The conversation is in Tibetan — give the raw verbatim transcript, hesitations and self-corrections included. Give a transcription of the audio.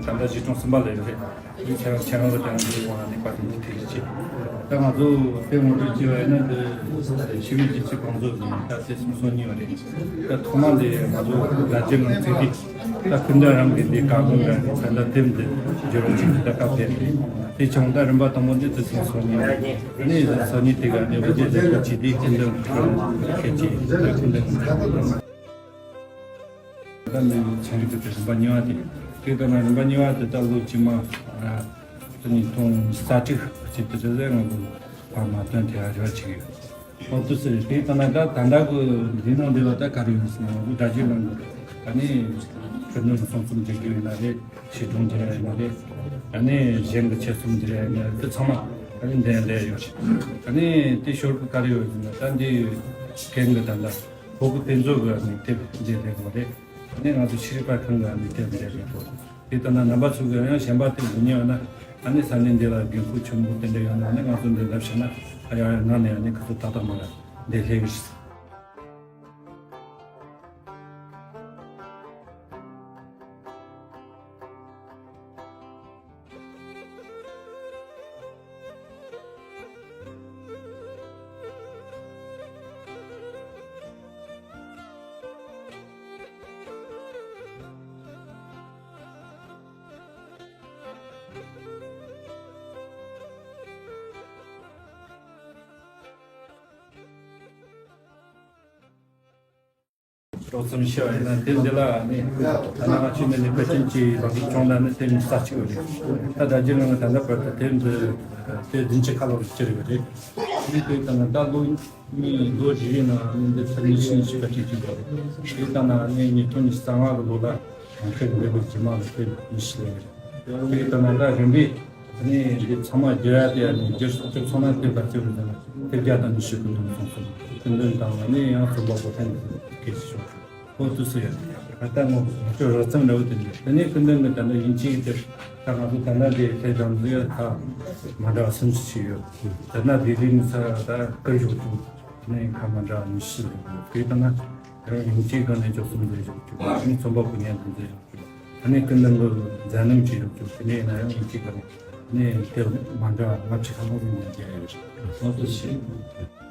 ད་ལྟ་གཞིས་གྲོང་གསུམ་པ་ལ་ཡོད་རེད། ཁྱེད་རང་ཁྱེད་རང་ལ་དེ་རིང་འདིའི་དབང་ལ་གནས་པ་དེ་འདི་ཐུགས་རྗེ་ཆེ། ད་ང་ཚོ་དེ་ངོ་སྤྲོད་བྱས་པ་ཡིན་ན། འདི་ཤི་བའི་རྗེས་སུ་གང་ཚོགས་ཀྱི་ད་ཚེས་སུམ་ཅུ་སོ་གཉིས་པ་རེད། ད་ཐོག་མ་འདི་ང་ཚོ་ཟླ་རྒྱལ་ནང་ཚིག་དེ་ད་སྐུ་མདུན་རང་གི་འདི་བཀའ་དགོངས་རང་གི་ད་ལྟ་དེབ་འདི་བསྒྱུར་བ་ཅིག་ད་སྐབས་དེ་རེད། དེ་བྱུང་ད་རིམ་པ་དང་པོ་འདི་ཚེས་སུམ་ཅུ་སོ་གཉིས་རེད། ཨ་ནི་སོ་གཉིས་དེ་ག་ནས་འོ་དེ་ཚེས་སུམ་ཅུ་དེ་སྐུ་མདུན་ཁྱེད་ཀྱི་ད་སྐུ་མདུན། ད་ནི་ཚན་རིག་དེ་རིམ་པ་གཉིས་པ་དེ། དེ་ལྟར་ན་རིམ་པ་གཉིས་པ་དེ་ད་ལོ་རྗེས་མ་ཨ་ཉིས་སྟོང་རྩ་གཅིག་ཅིག་དེ་དེ་ལས་ང་ཚོ་ཕར་མ་བཏོན་དེ་ཨ་རེ་བ་ཅིག་ཡོད། ཨོ་དུ་ཟེར་དེ་ལྟར་ན་ད་ད་ལྟ་གི་འདི་ནང་འདི་ལ་ད་ག་རེ་ཡོད་ཟེར་ན། ང་ཚོ་སྒྲ་བསྒྱུར་ནང་གི་ཨ་ནི་ཤུལ་ནུས་གསུང་རྩོམ་འབྲི་རྒྱུ་ཡིན་ན་རེད། ཆོས་སྒྲུང་འབྲི་རྒྱུ་ཡིན་ན་རེད། ཨ་ནི་གཞན་གྱི་ཆེད་རྩོམ་འབྲི་རྒྱུ་ཡིན་ན་རེད། དེ་ཚང་མ་ཨ་ནི་འདི་ལས་ཡོད་རེད། ཨ་ནི་དེ་ཞོར་གི་ག་རེ་ཡོད་ཟེར་ན། ད་འདི་རྒན་གྱི་ད་ལྟ་བོད་ཀྱི་དཔེ་མཛོད་ཀྱི་ཨ་ནི་དེབ་འདི་ལས་དགོས་རེད། ཨ་ནི་ང་ཚོ་ཤེས་རིག་པ་ཁང་གི་ཨ་ནི་དེབ་འདི་ལས་དགོས། དེ་ལྟར་ན་རྣམ་པ་ཚོ་གི་ཡང་གཞན་པ་དེབ་འདི་ཉོས་ན། ཨ་ནི་ས་གནས་འདི་ལ་དགོས་མཁོ་ཆེན་པོ་དེ་འདྲ་ཡོད་ན། ཨ་ནི་ང་ཚོ་འདི་འདྲ་བྱས་ན་ཨ་ཡ་ཡ་ང་ནས་ཨ་ནི་ཁ་ཚོ་ཏག་ཏག་མ་ར་འདི་ལས་གི་ཞིག་སྤྲོ་འཆམ་ཞུ་བ་ཡིན་ན། དེབ་འདི་ལ་ནི་ད་ནང་ཆོས་ནས་ནི་དཔེ་སྐྲུན་གྱི་ལག་བསྟར་བྱུང་ན་ནི་དེབ་ཉི་ཤུ་རྩ་གཅིག་ཡོད་རེད། ད་ཟླ་རྒྱལ་ལགས་ད་ལྟ་བར་དུ་དེབ་འདི་དེབ་བདུན་ཅུ་ཁ་ལོ་རེ་ཅིག་ཡོད་རེད། ནི་དེ་ལྟ་ན་ད་ལོ་གཉིས་ལོ་བཞི་ཡི་ནང་ནི་འདི་ཚར་ཉི་ཤུ་ཉི་ཤུ་རྩ་གཅིག་ཅིག་ཡོད་རེད། དེ་ལྟ་ན་ནི་ཉིས་སྟོང་ཉི་ཤུ་རྩ་ལྔ་གི་ལོ་ལ་གོང་འཕེལ་འགྲོ་བའི་རྗེས་མ་ལ་དེབ་ཉི་ཤུ་ལས་རེད། དེ་ལྟ་ན་ད་རིམ་པས། ཨ་ནི་འདི་ཚང་མ་བསྒྱུར་ཡ་དེ། ཨ་ནི་བསྒྱུར་སོང་ཚང་མ་དེབ་ལ་བརྩི་བ་ཡིན་ན་དེབ་བརྒྱ་དང་ཉི་ཤུ་ཀུན་འདུམ་སོང་ཙང་། ཀུན་འདུམ་དང་ཨ་ནི་ཡང་རྩོམ་པ་པོ་ཐེངས་འདི་སྐད་ཆ་ཤོད། ཁོ་ཚོ་སུ་ཡོད། ད་ལྟ་ངོ་ང་ཚོ་རོལ་རྩེད་འདྲ་བོ་དེ་འདྲ། དེ་ནས་ཀུན་འདུམ་གི་ད་ལྟ་དབྱིན་ཇིའི་དེབ་ད་ང་ཚོ་ད་ལྟ་འདི་དེབ་དང་འདི་ད་མ་འདྲ་བ་སུམ་ཅུ་ཞིག་ཡོད། ད་ལྟ་ལྡི་ལི་ནས་ཚར་ད་ཀུན་ཞོག་ཅུང་ནས་ཁ་མ་འདྲ་བ་ཉི་ཤུ་ལས་འདུག་དེ་ལྟ་ན་དེ་རིང་དབྱིན་ཇིའི་སྒང་ནས་ཅོག་གསུམ་མཛད་ཞོག་ཅུང་། ཨ་ནི་རྩོམ་པ་པོ་ཉན་དུ་མཛད་ཞོག་ཨ་ནི་ཀུན་འདུམ་གི་མཛད་རྣམ་ཅིག་ཡོད་ཅོག་དེ་ནས་ཡིན་ན་ཡང་དབྱིན་ཇིའི་སྒང་ནས་ནས་དེབ་མ་འདྲ་བ་ལྔ་བཅུ་ཁ་ལོ་རིང་ནས་མཛད་ཡོད། ང་ཚོ་ཞིག